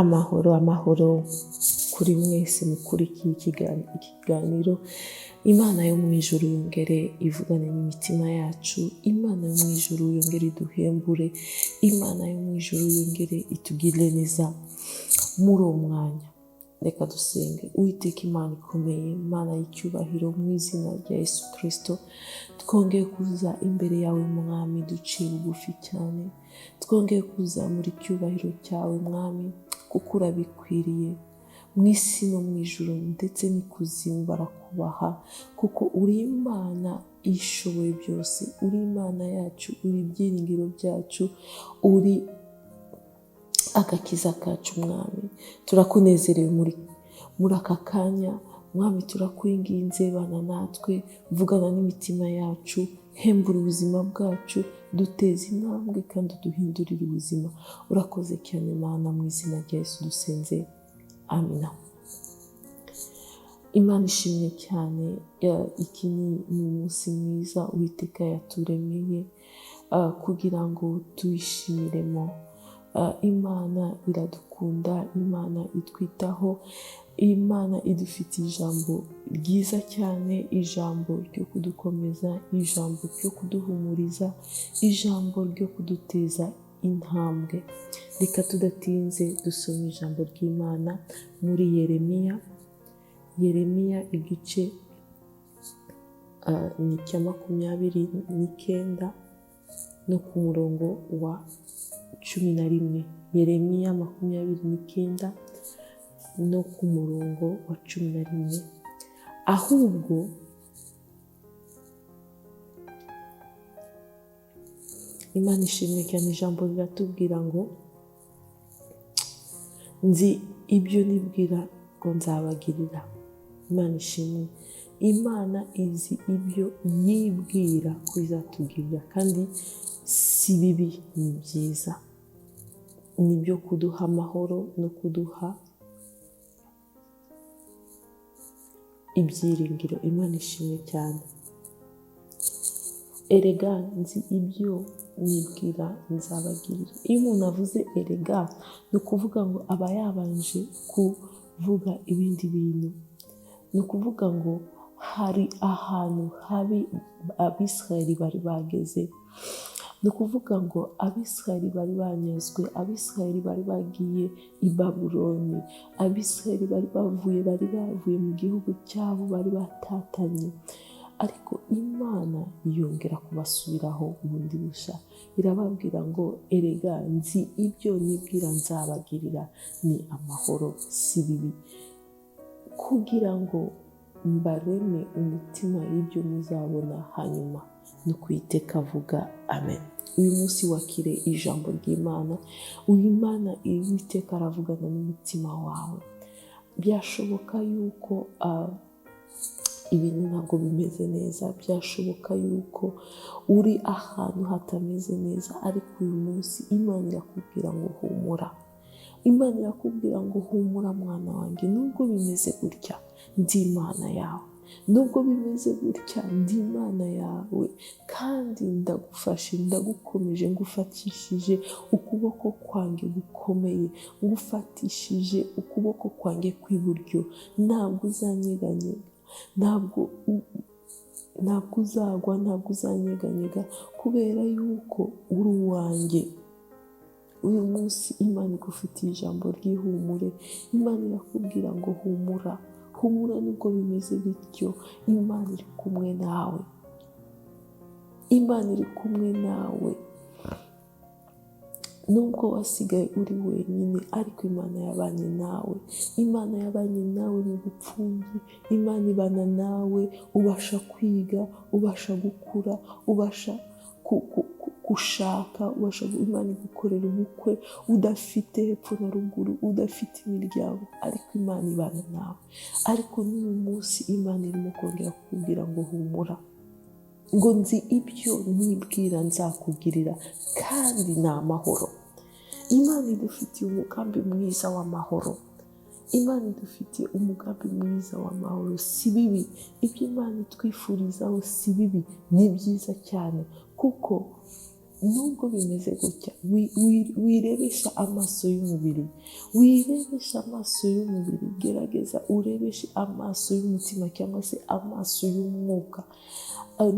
Amahoro, amahoro kuri mwese mukurikiye ikiganiro. Imana yo mu ijuru yongere ivugane n'imitima yacu, Imana yo mu ijuru yongere iduhembure, Imana yo mu ijuru yongere itugirire neza muri uwo mwanya. Reka dusenge. Uwiteka Imana ikomeye, Imana y'icyubahiro, mu izina rya Yesu Kirisito, twongeye kuza imbere yawe Mwami, duciye bugufi cyane, twongeye kuzamura icyubahiro cyawe Mwami, kuko urabikwiriye. Mu isi no mu ijuru ndetse n'ikuzimu barakubaha, kuko uri Imana ishoboye byose, uri Imana yacu, uri ibyiringiro byacu, uri agakiza kacu Mwami. Turakunezerewe muri aka kanya Mwami, turakwinginze, bana natwe, vugana n'imitima yacu, hembura ubuzima bwacu, duteze intambwe kandi uduhindurire ubuzima. Urakoze cyane Mana, mu izina rya Yesu dusenze, amina. Imana ishimwe cyane. Iki ni umunsi mwiza Uwiteka yaturemeye kugira ngo tuyishimiremo. Imana iradukunda, Imana itwitaho, Imana idufitiye ijambo ryiza cyane, ijambo ryo kudukomeza, ijambo ryo kuduhumuriza, ijambo ryo kuduteza intambwe. Reka tudatinze dusome ijambo ry'Imana muri Yeremiya. Yeremiya igice ni icya 29 no ku murongo wa 11. Yeremiya 29 no ku murongo wa 11. Ahubwo Imana ishimwe cyane, ijambo riratubwira ngo nzi ibyo nibwira ngo nzabagirira. Imana ishimwe. Imana izi ibyo yibwira ko izatugirira, kandi si bibi, ni byiza, ni ibyo kuduha amahoro no kuduha ibyiringiro. Imana ishimwe cyane. Erega nzi ibyo nibwira nzabagirira. Iyo umuntu avuze erega, ni ukuvuga ngo aba yabanje kuvuga ibindi bintu. Ni ukuvuga ngo hari ahantu habi Abisirayeli bari bageze. Ni ukuvuga ngo Abisirayeli bari banyazwe, Abisirayeli bari bagiye i Babuloni, Abisirayeli bari bavuye mu gihugu cyabo, bari batatanye. Ariko Imana yongera kubasubiraho bundi busha, irababwira ngo erega nzi ibyo nibwira nzabagirira, ni amahoro si bibi, kugira ngo mbareme umutima y'ibyo muzabona hanyuma. Ni Uwiteka avuga, amen. Uyu munsi wakire ijambo ry'Imana. Uyu Imana Uwiteka aravugana n'umutima wawe. Byashoboka yuko ibintu ntabwo bimeze neza, byashoboka yuko uri ahantu hatameze neza, ariko uyu munsi Imana irakubwira ngo humura. Imana irakubwira ngo humura mwana wanjye, nubwo bimeze gutya ndi Imana yawe, nubwo bimeze gutya ndi Imana yawe, kandi ndagufashe, ndagukomeje, ngufatishije ukuboko kwanjye gukomeye, ngufatishije ukuboko kwanjye kw'iburyo, ntabwo uzanyeganyega, ntabwo uzagwa, ntabwo uzanyeganyega, kubera yuko uri uwanjye. Uyu munsi Imana igufitiye ijambo ry'ihumure. Imana irakubwira ngo humura, humura nubwo bimeze bityo, Imana iri kumwe nawe, Imana iri kumwe nawe. Nubwo wasigaye uri wenyine, ariko Imana yabanye nawe, Imana yabanye nawe mu bupfubyi, Imana ibana nawe, ubasha kwiga, ubasha gukura, ubasha gushaka, ubasha Imana igukorera ubukwe udafite hepfo na ruguru, udafite imiryango, ariko Imana ibana nawe. Ariko n'uyu munsi Imana irimo kongera kukubwira ngo humura, ngo nzi ibyo nibwira nzakugirira, kandi ni amahoro. Imana idufitiye umugambi mwiza w'amahoro. Imana idufitiye umugambi mwiza w'amahoro, si bibi. Ibyo Imana itwifurizaho si bibi, ni byiza cyane, kuko Nubwo bimeze gutya, wirebesha amaso y'umubiri, wirebesha amaso y'umubiri, gerageza urebeshe amaso y'umutima cyangwa se amaso y'umwuka.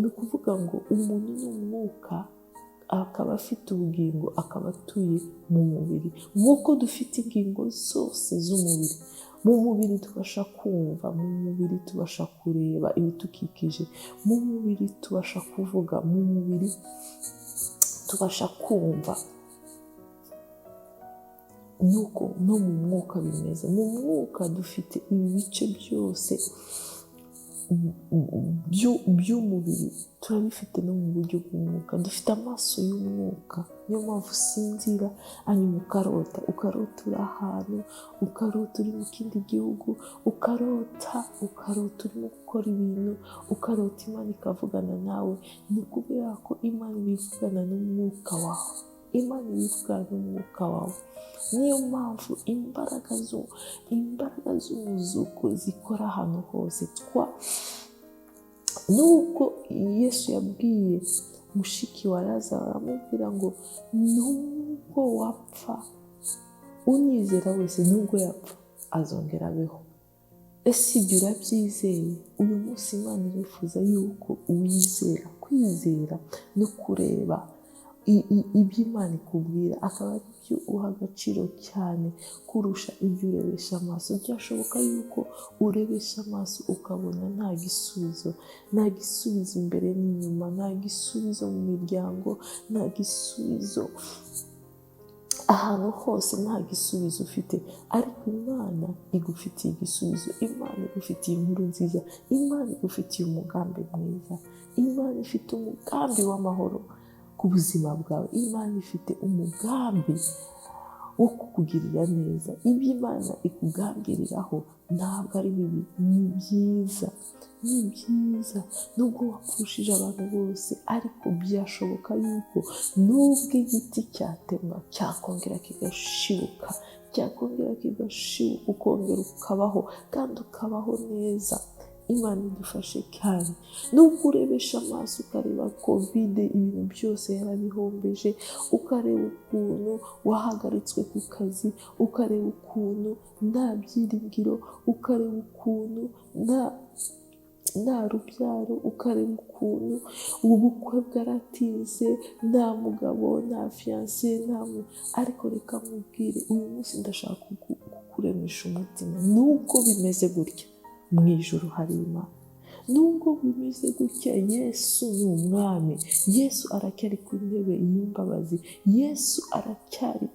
Ni ukuvuga ngo umuntu ni umwuka, akaba afite ubugingo, akaba atuye mu mubiri. Nk'uko dufite ingingo zose z'umubiri, mu mubiri tubasha kumva, mu mubiri tubasha kureba ibidukikije, mu mubiri tubasha kuvuga, mu mubiri tubasha kumva. Nuko no mu mwuka bimeze. Mu mwuka dufite ibi bice byose by'umubiri, turabifite no mu buryo bw'umwuka. Dufite amaso y'umwuka, niyo mpamvu usinzira hanyuma ukarota, ukarota uri ahantu, ukarota uri mu kindi gihugu, ukarota urimo gukora ibintu, ukarota Imana ikavugana nawe. Ni ukubera ko Imana ibivugana n'umwuka wawe, Imana ibivugana n'umwuka wawe. Niyo mpamvu imbaraga z'umuzuko zikora ahantu hose. Twa nubwo Yesu yabwiye mushiki wa Lazaro, aramubwira ngo nubwo wapfa, unyizera wese nubwo yapfa azongera abeho. Ese ibyo urabyizeye? Uyu munsi Imana irifuza yuko wizera. Kwizera no kureba ibyo Imana ikubwira, akaba ari byo uha agaciro cyane kurusha ibyo urebesha amaso. Byashoboka yuko urebesha amaso ukabona nta gisubizo, nta gisubizo imbere n'inyuma, nta gisubizo mu miryango, nta gisubizo ahantu hose, nta gisubizo ufite. Ariko Imana igufitiye igisubizo, Imana igufitiye inkuru nziza, Imana igufitiye umugambi mwiza, Imana ifite umugambi w'amahoro ku buzima bwawe, Imana ifite umugambi wo kukugirira neza. Ibyo Imana ikugambiriraho ntabwo ari bibi, ni byiza, ni byiza. Nubwo wapfushije abantu bose, ariko byashoboka yuko nubwo igiti cyatemwa cyakongera kigashibuka, cyakongera kigashibuka, ukongera ukabaho kandi ukabaho neza. Imana idufashe cyane. Nubwo urebesha amaso ukareba COVID ibintu byose yarabihombeje, ukareba ukuntu wahagaritswe ku kazi, ukareba ukuntu nta byiringiro, ukareba ukuntu nta rubyaro, ukareba ukuntu ubukwe bwaratinze, nta mugabo, nta fiancé, nta ariko reka nkubwire, uyu munsi ndashaka kukuremesha umutima. Nubwo bimeze gutya, mu ijuru hari Imana. Nubwo bimeze gutya, Yesu ni umwami, Yesu aracyari ku ntebe y'imbabazi, Yesu aracyari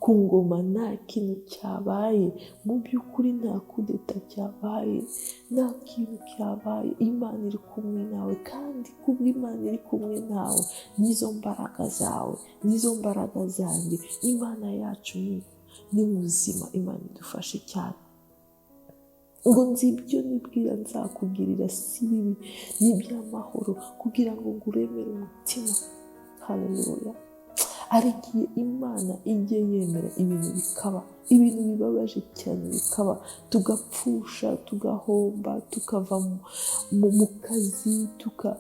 ku ngoma. Nta kintu cyabaye mu by'ukuri, nta kudeta cyabaye, nta kintu cyabaye. Imana iri kumwe nawe, kandi kubwo Imana iri kumwe nawe, nizo mbaraga zawe, nizo mbaraga zanjye. Imana yacu ni muzima. Imana idufashe cyane. Ngo nzi ibyo nibwira nzakugirira, si bibi, ni iby'amahoro, kugira ngo nguremere umutima. Haleluya! Hari igihe Imana ijya yemera ibintu bikaba, ibintu bibabaje cyane bikaba, tugapfusha, tugahomba, tukava mu kazi, tuka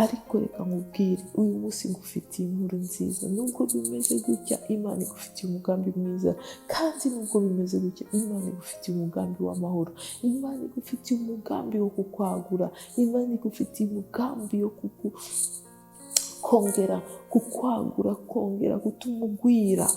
ariko reka nkubwire, uyu munsi ngufitiye inkuru nziza. Nubwo bimeze gutya, Imana igufitiye umugambi mwiza. Kandi nubwo bimeze gutya, Imana igufitiye umugambi w'amahoro, Imana igufitiye umugambi wo kukwagura, Imana igufitiye umugambi wo kongera kukwagura, kongera gutuma ugwira.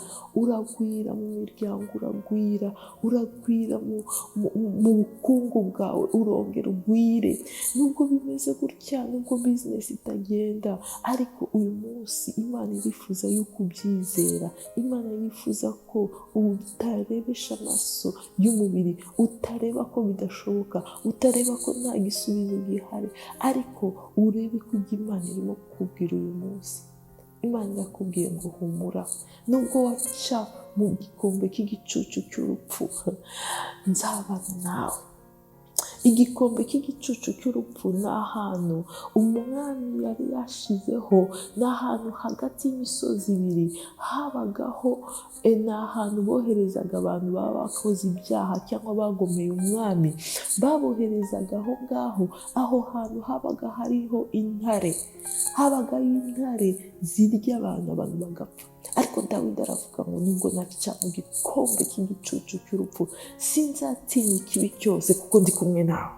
Uragwira mu miryango, uragwira, uragwira mu bukungu bwawe, urongera ugwire. Nubwo bimeze gutya, nubwo bizinesi itagenda, ariko uyu munsi Imana irifuza yuko ubyizera. Imana yifuza ko utarebesha amaso y'umubiri, utareba ko bidashoboka, utareba ko nta gisubizo gihari, ariko urebe ko ibyo Imana irimo kukubwira uyu munsi. Imana irakubwiye ngo humura, nubwo waca mu gikombe cy'igicucu cy'urupfu, nzabana nawe. Igikombe cy'igicucu cy'urupfu ni ahantu umwami yari yashizeho, ni ahantu hagati y'imisozi ibiri habagaho, ni ahantu boherezaga abantu baba bakoze ibyaha cyangwa bagomeye umwami, baboherezaga aho ngaho. Aho hantu habaga hariho intare, habagaho intare zirya abantu, abantu bagapfa. Ariko Dawidi aravuga ngo nubwo naca mu gikombe cy'igicucu cy'urupfu, sinzatinya ikibi cyose kuko ndi kumwe nawe.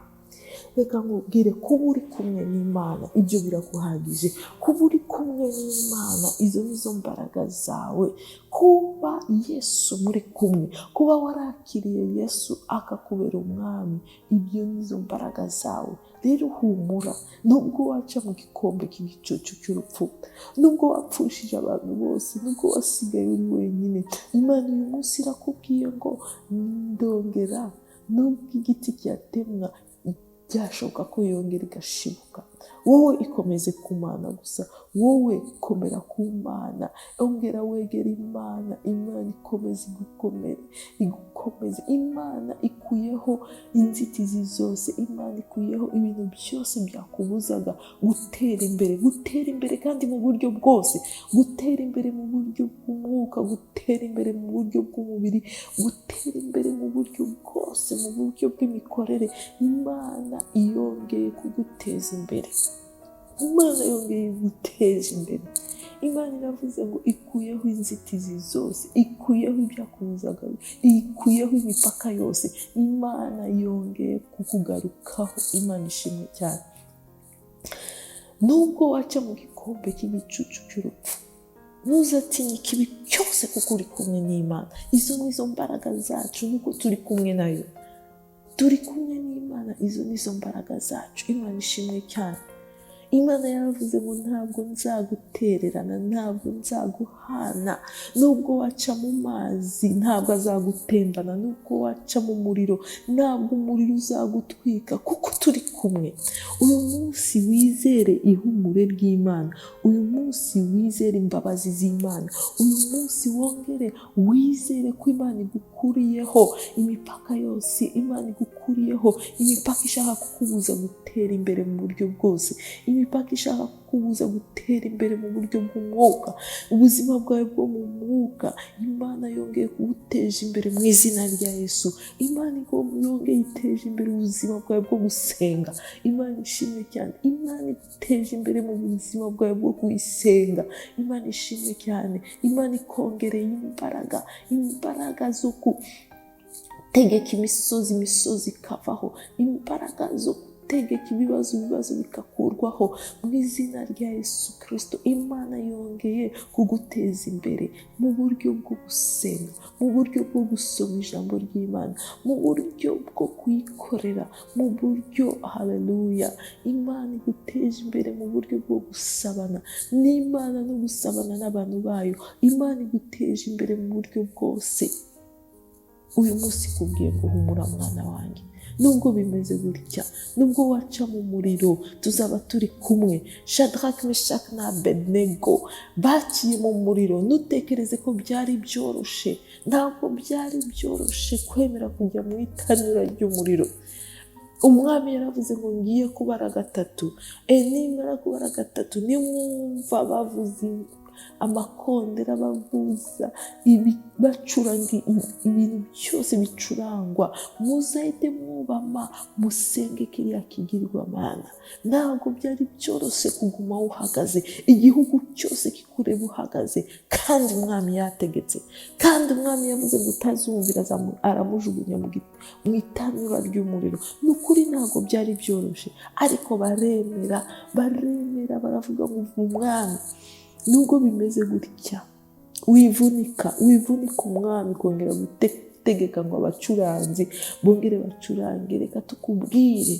Reka nkubwire, kuba uri kumwe n'Imana ibyo biraguhagije. Kuba uri kumwe n'Imana izo nizo mbaraga zawe. Kuba Yesu muri kumwe, kuba warakiriye Yesu akakubera umwami, ibyo nizo mbaraga zawe. Rero humura, nubwo waca mu gikombe cy'igicucu cy'urupfu, nubwo wapfushije abantu bose, nubwo wasigaye uri wenyine, Imana uyu munsi irakubwiye ngo ndongera, nubwo igiti cyatemwa byashoboka ko yongera igashibuka. Wowe ikomeze ku Mana gusa, wowe komera ku Mana, ongera wegera Imana, Imana ikomeze igukomere, igukomeze. Imana ikuyeho inzitizi zose, Imana ikuyeho ibintu byose byakubuzaga gutera imbere, gutera imbere kandi mu buryo bwose, gutera imbere mu buryo bw'umwuka, gutera imbere mu buryo bw'umubiri, gutera imbere mu buryo bwose, mu buryo bw'imikorere. Imana yongeye kuguteza imbere, Imana yongeye guteza imbere. Imana iravuze ngo ikuyeho inzitizi zose, ikuyeho ibyakubuzaga, ikuyeho imipaka yose. Imana yongeye kukugarukaho. Imana ishimwe cyane. Nubwo waca mu gikombe cy'igicucu cy'urupfu, ntuzatinye ikibi cyose kuko uri kumwe n'Imana. Izo nizo mbaraga zacu, nuko turi kumwe nayo, turi kumwe n'Imana, izo nizo mbaraga zacu. Imana ishimwe cyane. Imana yaravuze ngo ntabwo nzagutererana, ntabwo nzaguhana. Nubwo waca mu mazi ntabwo azagutembana, nubwo waca mu muriro ntabwo umuriro uzagutwika, kuko turi kumwe. Uyu munsi wizere ihumure ry'Imana, uyu munsi wizere imbabazi z'Imana, uyu munsi wongere wizere ko Imana igukuriyeho imipaka yose, Imana igukuriyeho imipaka ishaka kukubuza gutera imbere mu buryo bwose, imipaka ishaka kukubuza gutera imbere mu buryo bw'umwuka, ubuzima bwawe bwo mu mwuka. Imana yongeye kuguteje imbere mu izina rya Yesu. Imana yongeye iteje imbere ubuzima bwawe bwo gusenga. Imana ishimwe cyane. Imana iguteje imbere mu buzima bwawe bwo kuyisenga. Imana ishimwe cyane. Imana ikongereye imbaraga, imbaraga zo gutegeka imisozi, imisozi ikavaho, imbaraga zo gutegeka ibibazo, ibibazo bikakurwaho mu izina rya Yesu Kristo. Imana yongeye kuguteza imbere mu buryo bwo gusenga, mu buryo bwo gusoma ijambo ry'Imana, mu buryo bwo kuyikorera, mu buryo, haleluya. Imana iguteje imbere mu buryo bwo gusabana n'Imana no gusabana n'abantu bayo. Imana iguteje imbere mu buryo bwose. Uyu munsi ikubwiye ngo humura mwana wanjye, nubwo bimeze gutya, nubwo waca mu muriro tuzaba turi kumwe. Shadrach, Meshach na Abednego baciye mu muriro. Ntutekereze ko byari byoroshe, ntabwo byari byoroshe kwemera kujya mu itanura ry'umuriro. Umwami yaravuze ngo ngiye kubara gatatu, nimara kubara gatatu nimwumva bavuze amakondera, bavuza bacuranga ibintu byose bicurangwa, muzahite mwubama musenge kiriya kigirwamana. Ntabwo byari byoroshye kuguma uhagaze, igihugu cyose kikureba uhagaze, kandi umwami yategetse, kandi umwami yavuze ngo utazumvira aramujugunya mu itanura ry'umuriro. Ni ukuri ntabwo byari byoroshye, ariko baremera, baremera, baravuga ngo umwami, nubwo bimeze gutya, wivunika, wivunika umwami kongera gutegeka ngo abacuranzi bongere bacurange. Reka tukubwire,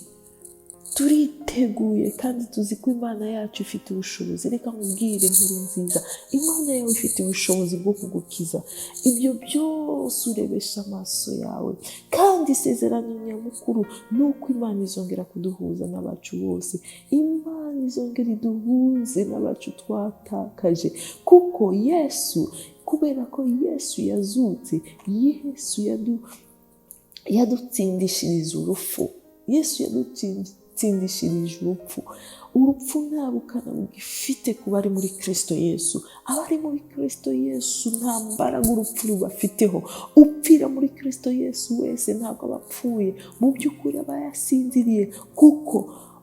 turiteguye kandi tuzi ko Imana yacu ifite ubushobozi. Reka nkubwire inkuru nziza, Imana yawe ifite ubushobozi bwo kugukiza ibyo byose urebesha amaso yawe. Kandi isezerano nyamukuru ni uko Imana izongera kuduhuza n'abacu bose, Imana izongera iduhuze n'abacu twatakaje, kuko Yesu, kubera ko Yesu yazutse, Yesu yadutsindishiriza urupfu. Yesu yadutsindishirije urupfu. Urupfu nta bukana bugifite ku bari muri Kristo Yesu. Abari muri Kristo Yesu nta mbaraga urupfu rubafiteho. Upfira muri Kristo Yesu wese ntabwo aba apfuye, mu by'ukuri aba yasinziriye, kuko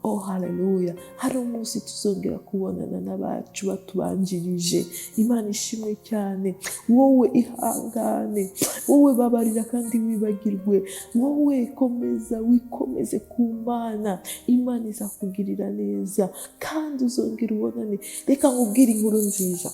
oh haleluya, hari umunsi tuzongera kubonana n'abacu batubanjirije. Imana ishimwe cyane. Wowe ihangane, wowe babarira kandi wibagirwe, wowe komeza wikomeze ku Mana, Imana izakugirira neza kandi uzongera ubonane. Reka nkubwire inkuru nziza.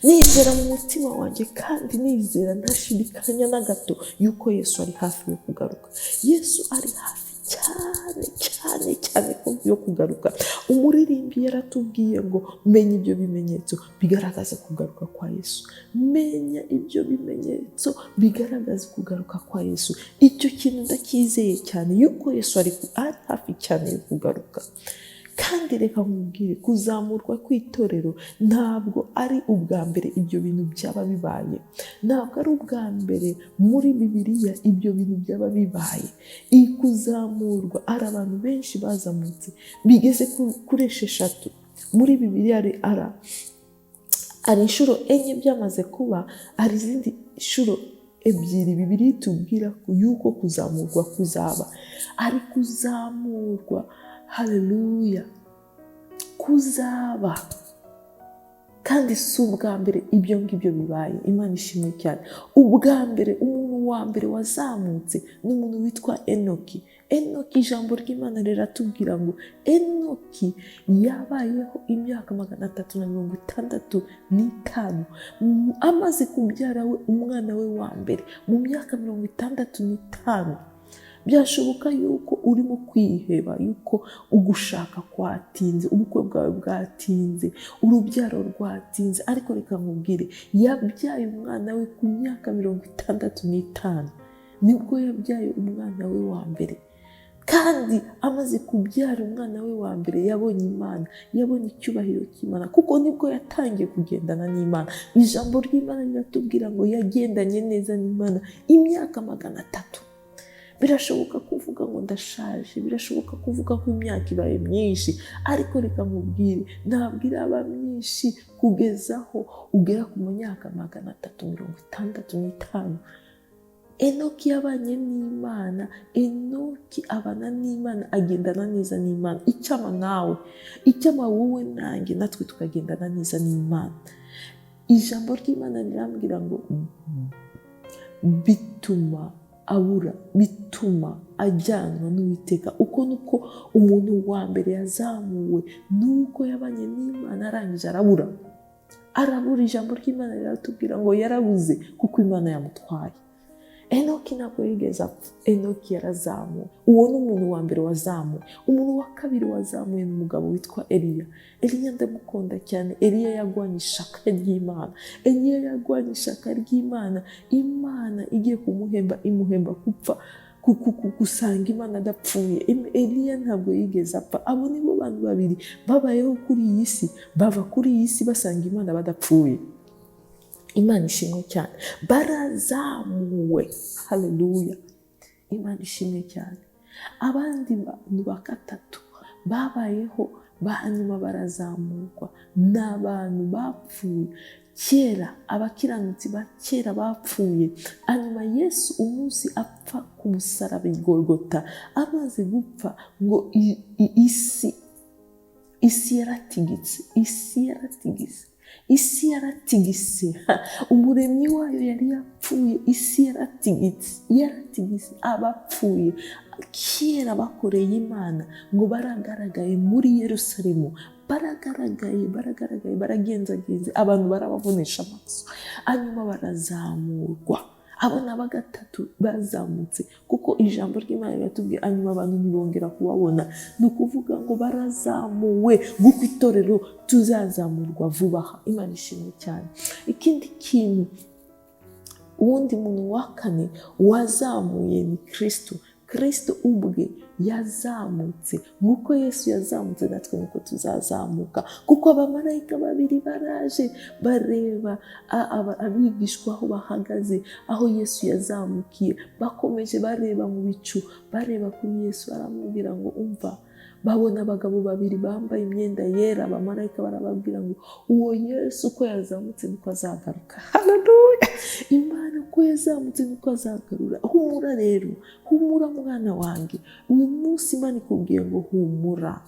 Nizera mu mutima wanjye kandi nizera ntashidikanya na gato yuko Yesu ari hafi yo kugaruka. Yesu ari hafi cyane cyane cyane yo kugaruka. Umuririmbyi yaratubwiye ngo menya ibyo bimenyetso bigaragaza kugaruka kwa Yesu. Menya ibyo bimenyetso bigaragaza kugaruka kwa Yesu. Icyo kintu ndacyizeye cyane yuko Yesu ari hafi cyane yo kugaruka. Kandi reka nkubwire, kuzamurwa kw'itorero ntabwo ari ubwa mbere ibyo bintu byaba bibaye. Ntabwo ari ubwa mbere muri Bibiliya ibyo bintu byaba bibaye. Iyi kuzamurwa, hari abantu benshi bazamutse bigeze kuri 6 muri Bibiliya. Hari inshuro 4 byamaze kuba, hari izindi nshuro 2 Bibiliya itubwira yuko kuzamurwa kuzaba. Ari kuzamurwa, haleluya, kuzaba. Kandi si ubwa mbere ibyo ngibyo bibaye. Imana ishimwe cyane. Ubwa mbere, umuntu wa mbere wazamutse ni umuntu witwa Enoki. Enoki, ijambo ry'Imana riratubwira ngo Enoki yabayeho imyaka 365, amaze kubyara we umwana we wa mbere mu myaka 65. Byashoboka yuko urimo kwiheba, yuko ugushaka kwatinze, ubukwe bwawe bwatinze, urubyaro rwatinze, ariko reka nkubwire, yabyaye umwana we ku myaka 65, nibwo yabyaye umwana we wa mbere. Kandi amaze kubyara umwana we wa mbere yabonye Imana, yabonye icyubahiro cy'Imana, kuko nibwo yatangiye kugendana n'Imana. Ijambo ry'Imana riratubwira ngo yagendanye neza n'Imana imyaka 300. Birashoboka kuvuga ngo ndashaje, birashoboka kuvuga ko imyaka ibaye myinshi, ariko reka nkubwire, ntabwo iraba myinshi kugezaho ugera ku myaka 365. Enoki yabanye n'Imana, Enoki abana n'Imana, agendana neza n'Imana. Icyama nawe, icyama wowe nanjye, natwe tukagendana neza n'Imana. Ijambo ry'Imana rirambwira ngo bituma abura, bituma ajyanwa n'Uwiteka. Uko nuko umuntu wa mbere yazamuwe, nuko yabanye n'Imana arangije arabura. Arabura, ijambo ry'Imana riratubwira ngo yarabuze kuko Imana yamutwaye. Enoki ntabwo yigeze apfa, Enoki yarazamuwe. Uwo ni umuntu wa mbere wazamuwe. Umuntu wa kabiri wazamuwe ni umugabo witwa Eliya. Eliya ndamukunda cyane. Eliya yagwanye ishaka ry'Imana. Eliya yagwanye ishaka ry'Imana. Imana igiye kumuhemba, imuhemba gupfa, gusanga Imana adapfuye. Eliya ntabwo yigeze apfa. Abo nibo bantu babiri babayeho kuri iyi si, bava kuri iyi si basanga Imana badapfuye. Imana ishimwe cyane. Barazamuwe, haleluya. Imana ishimwe cyane. Abandi bantu ba gatatu babayeho hanyuma barazamurwa ni abantu bapfuye kera, abakiranutsi ba kera bapfuye. Hanyuma Yesu umunsi apfa ku musaraba i Golgota, amaze gupfa ngo isi yaratigitse, isi yaratigise, isi yaratigise. Umuremyi wayo yari yapfuye, isi yaratigitse, yaratigise. Abapfuye kera bakoreye Imana ngo baragaragaye muri Yerusalemu, baragaragaye, baragaragaye, baragenzagenze, abantu barababonesha amaso, hanyuma barazamurwa. Abo ni aba gatatu bazamutse, kuko ijambo ry'Imana riratubwiye hanyuma abantu ntibongera kubabona. Ni ukuvuga ngo barazamuwe, nk'uko itorero tuzazamurwa vuba aha. Imana ishimwe cyane. Ikindi kintu, uwundi muntu wa kane wazamuye ni Kristo. Kirisito ubwe yazamutse, nk'uko Yesu yazamutse natwe niko tuzazamuka, kuko abamarayika babiri baraje bareba abigishwa aho bahagaze, aho Yesu yazamukiye, bakomeje bareba mu bicu, bareba kuri Yesu, aramubwira ngo umva. Babona abagabo babiri bambaye imyenda yera, abamarayika barababwira ngo uwo Yesu uko yazamutse niko azagaruka. Haleluya! Imana uko yazamutse niko azagarura. Humura rero, humura mwana wanjye, uyu munsi Imana ikubwiye ngo humura.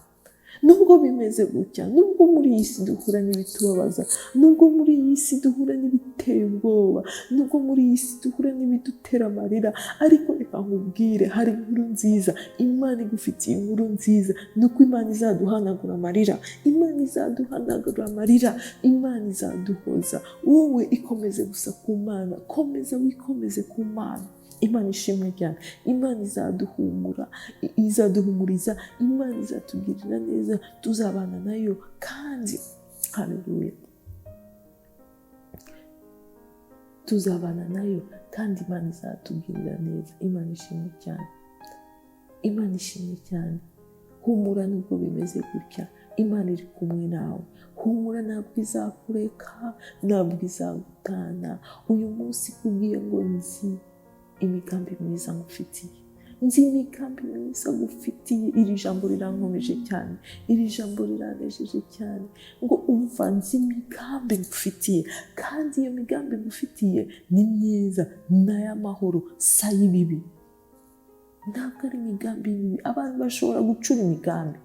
Nubwo bimeze gutya, nubwo muri iyi si duhura n'ibitubabaza, nubwo muri iyi si duhura n'ibiteye ubwoba, nubwo muri iyi si duhura n'ibidutera amarira, ariko reka nkubwire, hari inkuru nziza. Imana igufitiye inkuru nziza, ni uko Imana izaduhanagura amarira, Imana izaduhanagura amarira, Imana izaduhoza. Wowe ikomeze gusa ku Mana, komeza wikomeze ku Mana. Imana ishimwe cyane. Imana izaduhumura, izaduhumuriza, Imana izatugirira neza, tuzabana nayo kandi haleluya, tuzabana nayo kandi Imana izatugirira neza. Imana ishimwe cyane, Imana ishimwe cyane. Humura nubwo bimeze gutya, Imana iri kumwe nawe. Humura, ntabwo izakureka, ntabwo izagutana. Uyu munsi ikubwiye ngo nzi imigambi myiza ngufitiye, nzi imigambi myiza ngufitiye. Iri jambo rirankomeje cyane, iri jambo riranejeje cyane, ngo umva, nzi imigambi ngufitiye, kandi iyo migambi ngufitiye ni myiza, ni ay'amahoro, si ay'ibibi. Ntabwo ari imigambi mibi. Abantu bashobora gucura imigambi,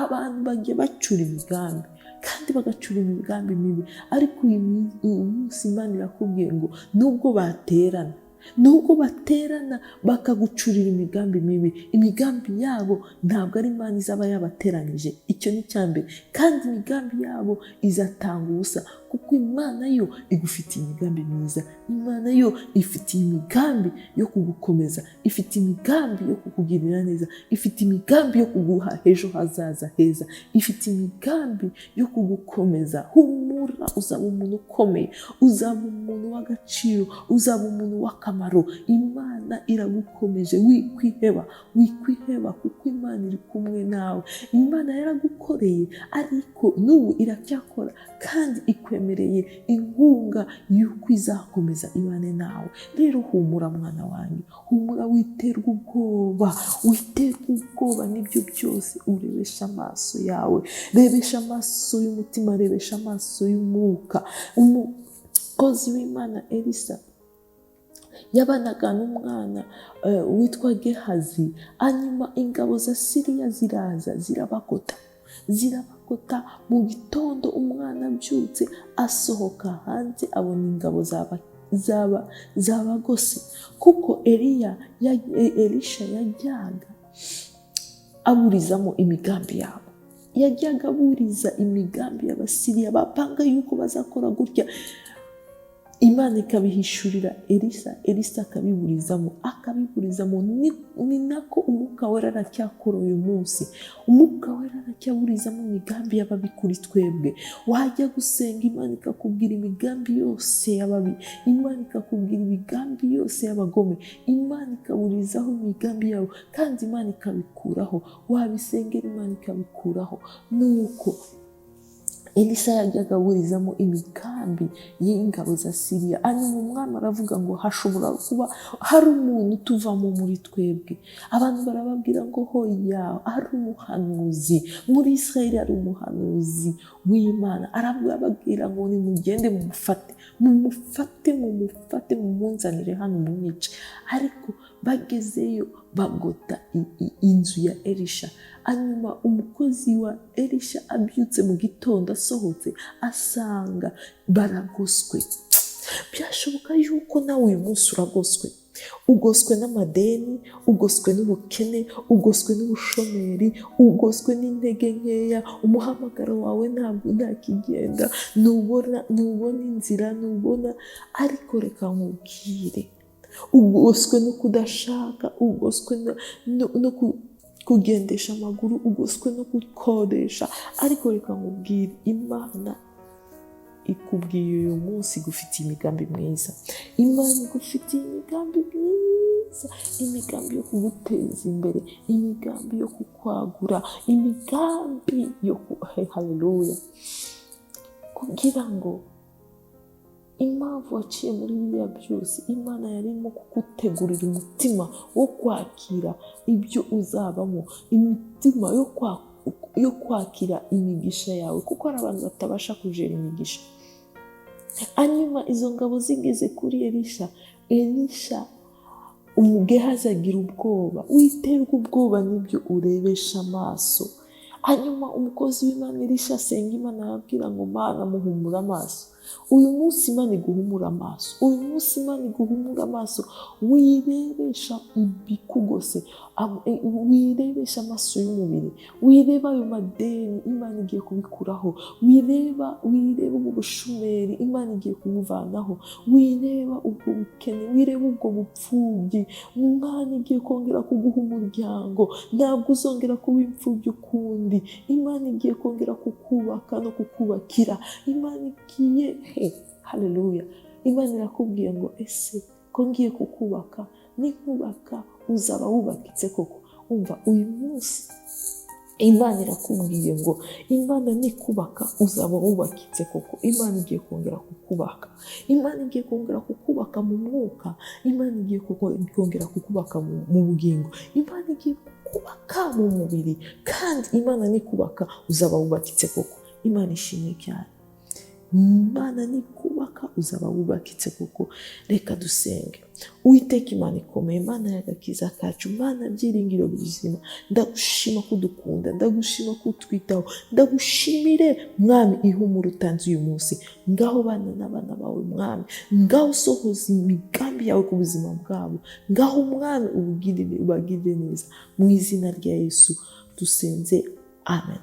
abantu bagiye bacura imigambi kandi bagacura imigambi mibi, ariko uyu munsi Imana irakubwiye ngo nubwo baterana, nubwo baterana bakagucurira imigambi mibi, imigambi yabo ntabwo ari Imana izaba yabateranyije. Icyo ni icya mbere. Kandi imigambi yabo izatanga ubusa, kuko Imana yo igufitiye imigambi myiza. Imana yo ifitiye imigambi yo kugukomeza, ifite imigambi yo kukugirira neza, ifite imigambi yo kuguha ejo hazaza heza, ifite imigambi yo kugukomeza. Humura, uzaba umuntu ukomeye, uzaba umuntu w'agaciro, uzaba umuntu w'akamaro. Imana iragukomeje, wikwiheba, wikwiheba, kuko Imana iri kumwe nawe. Imana yaragukoreye, ariko n'ubu iracyakora, kandi ikwemereye inkunga y'uko izakomeza ibane nawe. Rero humura mwana wanjye, humura, witerwa ubwoba, witerwa ubwoba n'ibyo byose. Urebesha amaso yawe, rebesha amaso y'umutima, rebesha amaso y'umwuka. Umukozi w'Imana Elisa yabanaga n'umwana witwa Gehazi, hanyuma ingabo za Siriya ziraza zirabagota, zirabagota. Mu gitondo umwana abyutse asohoka hanze, abona ingabo zabagose, kuko Elisha yajyaga aburizamo imigambi yabo, yajyaga aburiza imigambi y'Abasiriya bapanga yuko bazakora gutya. Imana ikabihishurira Elisa, Elisa akabiburizamo, akabiburizamo. Ni nako Umwuka Wera aracyakora uyu munsi. Umwuka Wera aracyaburizamo imigambi y'ababi kuri twebwe. Wajya gusenga, Imana ikakubwira imigambi yose y'ababi, Imana ikakubwira imigambi yose y'abagome, Imana ikaburizaho imigambi yabo, kandi Imana ikabikuraho. Wabisengera, Imana ikabikuraho. Nuko Elisa yajyaga aburizamo imigambi y'ingabo za Siriya. Hanyuma umwami aravuga ngo hashobora kuba hari umuntu utuvamo muri twebwe. Abantu barababwira ngo hoya, hari umuhanuzi muri Israel, hari umuhanuzi w'Imana. Arababwira ngo nimugende mumufate, mumufate, mumufate, mumunzanire hano mumwice. Ariko bagezeyo bagota inzu ya Elisha. Hanyuma umukozi wa Elisha abyutse mu gitondo asohotse asanga baragoswe. Byashoboka yuko nawe uyu munsi uragoswe, ugoswe n'amadeni, ugoswe n'ubukene, ugoswe n'ubushomeri, ugoswe n'intege nkeya, umuhamagaro wawe ntabwo ntakigenda, ntubona inzira, ntubona. Ariko reka nkubwire, ugoswe no kudashaka, ugoswe no kugendesha amaguru, ugoswe no gukodesha. Ariko reka nkubwire, Imana ikubwiye uyu munsi igufitiye imigambi myiza. Imana igufitiye imigambi myiza. myiza, imigambi yo kuguteza imbere, imigambi yo kukwagura, imigambi yo ku, haleluya, kugira ngo impamvu waciye muri biriya byose, Imana yarimo kugutegurira umutima wo kwakira ibyo uzabamo, imitima yo kwakira imigisha yawe, kuko hari abantu batabasha kujera imigisha. Hanyuma izo ngabo zigeze kuri Elisha, Elisha umugehazi agira ubwoba. Witerwa ubwoba n'ibyo urebesha amaso. Hanyuma umukozi w'Imana Elisha asenga Imana, arabwira ngo: "Mana, muhumura amaso." Uyu munsi Imana iguhumura amaso. Uyu munsi Imana iguhumura amaso. Wirebesha ibikugose, wirebesha amaso y'umubiri, wireba ayo madeni, Imana igiye kubikuraho. Wireba ubu bushomeri, Imana igiye kubuvanaho. Wireba ubwo bukene, wireba ubwo bupfubyi, Imana igiye kongera kuguha umuryango. Ntabwo uzongera kuba imfubyi ukundi. Imana igiye kongera kukubaka no kukubakira. Imana igiye, he, haleluya! Imana irakubwiye ngo: "Ese ko ngiye kukubaka, ninkubaka uzaba wubakitse koko?" Umva, uyu munsi Imana irakubwiye ngo Imana nikubaka uzaba wubakitse koko. Imana igiye kongera kukubaka. Imana igiye kongera kukubaka mu mwuka. Imana igiye kongera kukubaka mu bugingo. Imana igiye kukubaka mu mubiri. Kandi Imana nikubaka uzaba wubakitse koko. Imana ishimwe cyane. Imana nikubaka uzaba wubakitse koko. Reka dusenge. Uwiteka Imana ikomeye, Imana y'agakiza kacu, Imana byiringiro bizima, ndagushima ko udukunda, ndagushima ko utwitaho, ndagushimire Mwami ihumura utanze uyu munsi. Ngaho bana n'abana bawe Mwami, ngaho sohoza imigambi yawe ku buzima bwabo, ngaho Mwami ubagirire neza. Mu izina rya Yesu dusenze, amen.